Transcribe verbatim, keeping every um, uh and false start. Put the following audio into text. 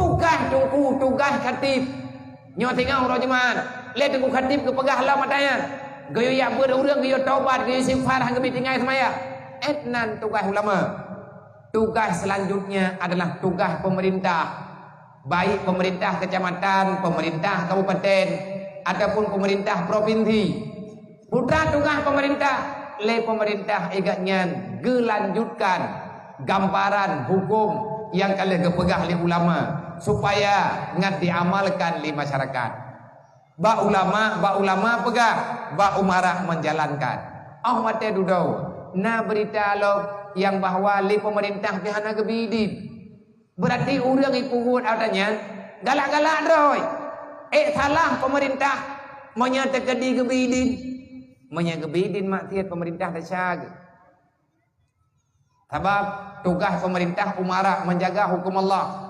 Tugaih teungku, tugaih khatib. Nyoe singoh uroe Jumat, lé teungku khatib geupeugah lom ata nyan. Geuyue jak beuet ureuëng, geuyue tobat, geuyue istighfar, han geubi tinggai seumayang. Ét nan tugaih ulama. Tugaih selanjutnya adalah tugaih pemerintah, baik pemerintah kecamatan, pemerintah kabupaten, ataupun pemerintah provinsi. Putra tugaih pemerintah, lé pemerintah igat nyan geulanjutkan gambaran hukum nyang ka lheueh geupeugah lé ulama, supaya ngat diamalkan lé masyarakat. Bak ulama, bak ulama peugah, bak umara menjalankan. Oh watée dudoe, na beurita lom nyang bahwa lé pemerintah pih hana geubi idin. Beurati ureuëng ipeubuet ata nyan galak-galak droe. Eh, salah pemerintah meunyoe teukeudi geubi idin. Meunyoe geubi idin maksiat pemerintah desya geuh. Sabab tugaih pemerintah umara menjaga hukum Allah.